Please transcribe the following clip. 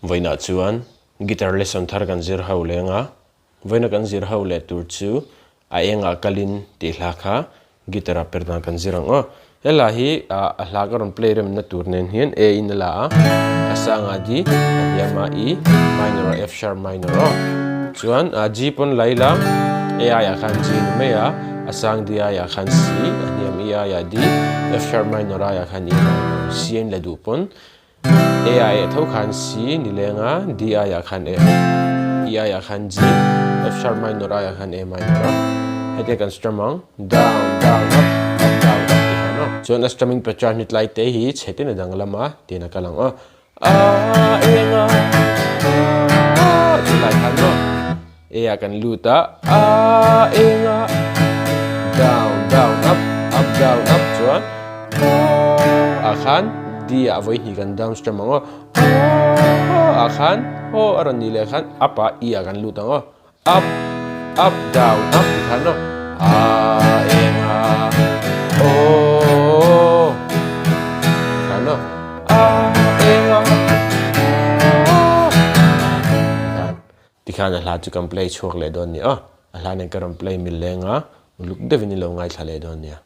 Vawiinah chuan guitar lesson thar kan zir ho leng a, vawiina kan zir ho leh tur chu a engah kalin tih hla kha guitar ah per dan kan zir ang aw. He hla hi a hla ka rawn play remna tur nen hian A in a la a, a sangah D, a hniamah E minor ah F sharp minor aw. Chuan G pawn la ila A aiah khan G ni mai a, a sang D aiah khan C, a hniam E aiah D, F sharp minor aiah khan E minor, C in la duh pawn A aiah tho khan C ni leng a, D aiah khan F, E aiah khan G, F sharp minor aiah khan A minor a. Hetia kan strum ang, down, down, up, up, down, up tih khan aw. Chuan a strumming pattern hi tlai te hi chhe tin a danglam a, tiin a kal ang aw. A eng a, a tih lai khan aw. A ah kan lut a, a eng a, down, down, up, up, down, up chuan ah khan D ah vawi hnih kan down strum ang aw, ah khan aw a rawn nih leh khan up ah E ah kan lut ang aw, up, up, down, up ti khan aw, a eng a, aw ti khan aw, a eng a, aw ti khan. Tikhan a hla chu kan play chhuak leh dawn nia aw. A hla nen ka rawn play mil leng a, uluk deuhin i lo ngaithla leh dawn nia.